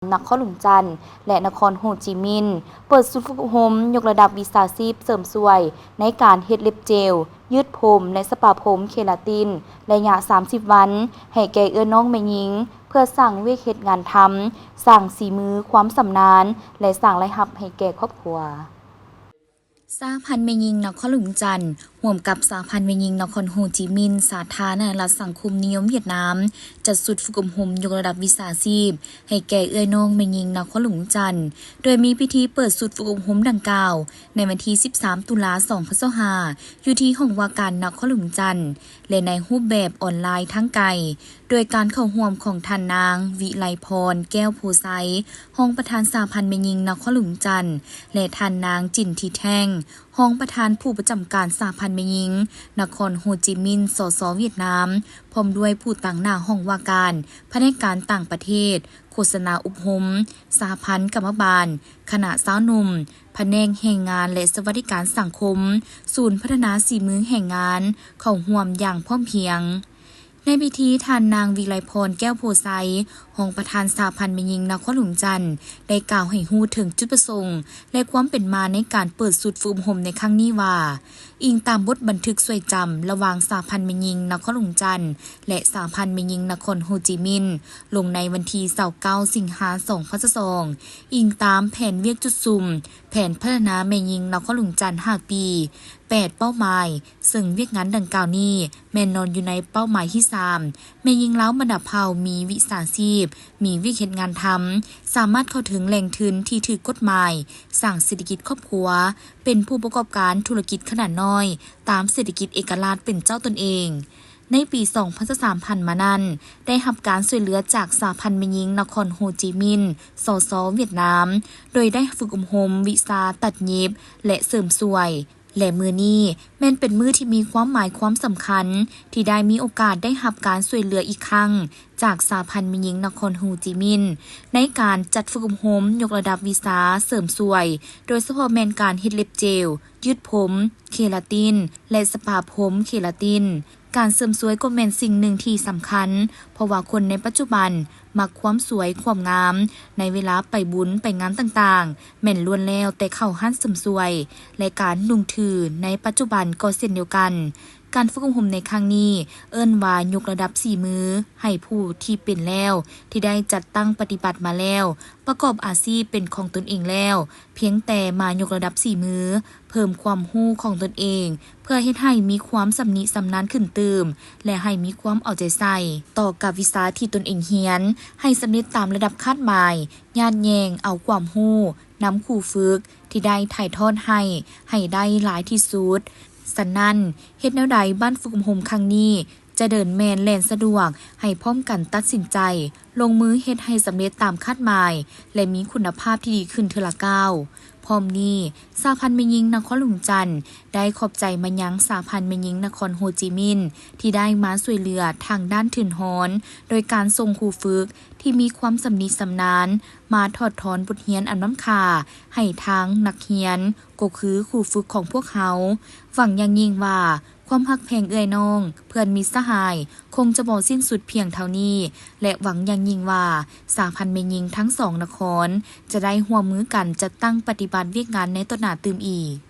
ນະຄອນຫຼວງຈັນ ແລະ ນະຄອນໂຮຈິມິນ ເປີດສູນຝຶກອົບຮົມຍົກລະດັບວິຊາຊີບເສີມສວຍ ໃນການເຮັດເລັບເຈວ, ຍືດຜົມ ແລະ ສະປາຜົມເຄລາຕິນ ໄລຍະສາມສິບວັນ ໃຫ້ແກ່ເອື້ອຍນ້ອງແມ່ຍິງ ເພື່ອສ້າງວຽກເຮັດງານທຳ, ສ້າງສີມືຄວາມຊຳນານ ແລະ ສ້າງລາຍຮັບໃຫ້ແກ່ຄອບຄົວ. ສະຫະພັນແມ່ຍິງນະຄອນຫຼວງຈັນ ຮ່ວມກັບສະຫະພັນແມ່ຍິງນະຄອນໂຮຈິມິນ ສາທາລະນະລັດສັງຄົມນິຍົມຫວຽດນາມ ຈັດຊຸດຝຶກອົບຮົມຍົກລະດັບວິຊາຊີບ ໃຫ້ແກ່ເອື້ອຍນ້ອງແມ່ຍິງນະຄອນຫຼວງຈັນ ໂດຍມີພິທີເປີດຊຸດຝຶກອົບຮົມດັ່ງກ່າວ ໃນວັນທີສິບສາມ ຕຸລາ ສອງພັນຊາວຫ້າ ຢູ່ທີ່ຫ້ອງວ່າການນະຄອນຫຼວງຈັນ ແລະ ໃນຮູບແບບອອນລາຍທາງໄກ ໂດຍການເຂົ້າຮ່ວມຂອງທ່ານນາງ ວິໄລພອນ ແກ້ວໂພໄຊ ຮອງປະທານສະຫະພັນແມ່ຍິງນະຄອນຫຼວງຈັນ ແລະ ທ່ານນາງ ຈິນທິແທ່ງ ຮອງປະທານຜູ້ປະຈຳການສະຫະພັນແມ່ຍິງນະຄອນໂຮຈິມິນ ສສ ຫວຽດນາມ ພ້ອມດ້ວຍຜູ້ຕາງໜ້າຫ້ອງວ່າການ, ພະແນກການຕ່າງປະເທດ, ໂຄສະນາອົບຮົມ, ສະຫະພັນກຳມະບານ, ຄະນະຊາວໜຸ່ມ, ພະແນກແຮງງານ ແລະ ສະຫວັດດີການສັງຄົມ, ສູນພັດທະນາສີມືແຮງງານ ເຂົ້າຮ່ວມຢ່າງພ້ອມພຽງ. ໃນພິທີ, ທ່ານນາງ ວິໄລພອນ ແກ້ວໂພໄຊ ຮອງປະທານສະຫະພັນແມ່ຍິງນະຄອນຫຼວງຈັນ ໄດ້ກ່າວໃຫ້ຮູ້ເຖິງຈຸດປະສົງ ແລະ ຄວາມເປັນມາໃນການເປີດຊຸດຝຶກອົບຮົມໃນຄັ້ງນີ້ວ່າ, ອີງຕາມບົດບັນທຶກຊ່ວຍຈຳລະຫວ່າງສະຫະພັນແມ່ຍິງນະຄອນຫຼວງຈັນ ແລະ ສະຫະພັນແມ່ຍິງນະຄອນໂຮຈິມິນ ລົງໃນວັນທີຊາວເກົ້າ ສິງຫາ ສອງພັນຊາວສອງ, ອີງຕາມແຜນວຽກຈຸດສຸມ, ແຜນພັດທະນາແມ່ຍິງນະຄອນຫຼວງຈັນຫ້າປີ, ແປດເປົ້າໝາຍ, ເຊິ່ງວຽກງານດັ່ງກ່າວນີ້ແມ່ນນອນຢູ່ໃນເປົ້າໝາຍທີສາມ, ແມ່ຍິງລາວບັນດາເຜົ່າມີວິຊາຊີບ, ມີວຽກເຮັດງານທຳ, ສາມາດເຂົ້າເຖິງແຫຼ່ງທຶນທີ່ຖືກກົດໝາຍ, ສ້າງເສດຖະກິດຄອບຄົວ, ເປັນຜູ້ປະກອບການທຸລະກິດຂະໜາດນ້ອຍ ຕາມເສດຖະກິດເອກະລາດເປັນເຈົ້າຕົນເອງ. ໃນປີສອງພັນຊາວສາມຜ່ານມານັ້ນ ໄດ້ຮັບການຊ່ວຍເຫຼືອຈາກສະຫະພັນແມ່ຍິງນະຄອນໂຮຈິມິນ ສສ ຫວຽດນາມ ໂດຍໄດ້ຝຶກອົບຮົມວິຊາຕັດເຢັບ ແລະ ເສີມສວຍ ແລະ ມື້ນີ້ແມ່ນເປັນມື້ທີ່ມີຄວາມໝາຍຄວາມສຳຄັນ ທີ່ໄດ້ມີໂອກາດໄດ້ຮັບການຊ່ວຍເຫຼືອອີກຄັ້ງ ຈາກສະຫະພັນແມ່ຍິງນະຄອນໂຮຈິມິນ ໃນການຈັດຝຶກອົບຮົມຍົກລະດັບວິຊາເສີມສວຍ ໂດຍສະເພາະແມ່ນການເຮັດເລັບເຈວ, ຍືດຜົມ, ເຄລາຕິນ ແລະ ສະປາຜົມເຄລາຕິນ. ການເສີມສວຍກໍແມ່ນສິ່ງໜຶ່ງທີ່ສຳຄັນ, ເພາະວ່າຄົນໃນປັດຈຸບັນມັກຄວາມສວຍຄວາມງາມ, ໃນເວລາໄປບຸນໄປງານຕ່າງໆ ແມ່ນລ້ວນແລ້ວແຕ່ເຂົ້າຮ້ານເສີມສວຍ ແລະ ການນຸ່ງຖືໃນປັດຈຸບັນກໍເຊັ່ນດຽວກັນ. ການຝຶກອົບຮົມໃນຄັ້ງນີ້ເອີ້ນວ່າຍົກລະດັບສີມືໃຫ້ຜູ້ທີ່ເປັນແລ້ວ, ທີ່ໄດ້ຈັດຕັ້ງປະຕິບັດມາແລ້ວ, ປະກອບອາຊີບເປັນຂອງຕົນເອງແລ້ວ, ພຽງແຕ່ມາຍົກລະດັບສີມື, ເພີ່ມຄວາມຮູ້ຂອງຕົນເອງ ເພື່ອເຮັດໃຫ້ມີຄວາມຊຳນິຊຳນານຂຶ້ນຕື່ມ ແລະ ໃຫ້ມີຄວາມເອົາໃຈໃສ່ຕໍ່ກັບວິຊາທີ່ຕົນເອງຮຽນ ໃຫ້ສຳເລັດຕາມລະດັບຄາດໝາຍ, ຍາດແຍ່ງເອົາຄວາມຮູ້ນຳຄູຝຶກທີ່ໄດ້ຖ່າຍທອດໃຫ້, ໃຫ້ໄດ້ຫຼາຍທີ່ສຸດ. ສະນັ້ນ, ເຮັດແນວໃດບ້ານຝຶກອົບຮົມຄັ້ງນີ້ຈະເດີນແມ່ນແລ່ນສະດວກ, ໃຫ້ພ້ອມກັນຕັດສິນໃຈ ລົງມືເຮັດໃຫ້ສຳເລັດຕາມຄາດໝາຍ ແລະ ມີຄຸນນະພາບທີ່ດີຂຶ້ນເທື່ອລະກ້າວ. ພ້ອມນີ້, ສະຫະພັນແມ່ຍິງນະຄອນຫຼວງຈັນ ໄດ້ຂອບໃຈມາຍັງສະຫະພັນແມ່ຍິງນະຄອນໂຮຈິມິນ ທີ່ໄດ້ມາຊ່ວຍເຫຼືອທາງດ້ານທຶນຮອນ ໂດຍການສົ່ງຄູຝຶກທີ່ມີຄວາມຊຳນິຊຳນານ ມາຖອດຖອນບົດຮຽນອັນລ້ຳຄ່າໃຫ້ທາງນັກຮຽນ, ກໍຄືຄູຝຶກຂອງພວກເຮົາ. ຫວັງຢ່າງຍິ່ງວ່າ ຄວາມຮັກແພງເອື້ອຍນ້ອງ, ເພື່ອນມິດສະຫາຍ ຄົງຈະບໍ່ສິ້ນສຸດພຽງເທົ່ານີ້ ແລະ ຫວັງຢ່າງຍິ່ງວ່າ ສະຫະພັນແມ່ຍິງທັງສອງນະຄອນ ຈະໄດ້ຮ່ວມມືກັນຈັດຕັ້ງປະຕິບັດວຽກງານໃນຕໍ່ໜ້າຕື່ມອີກ.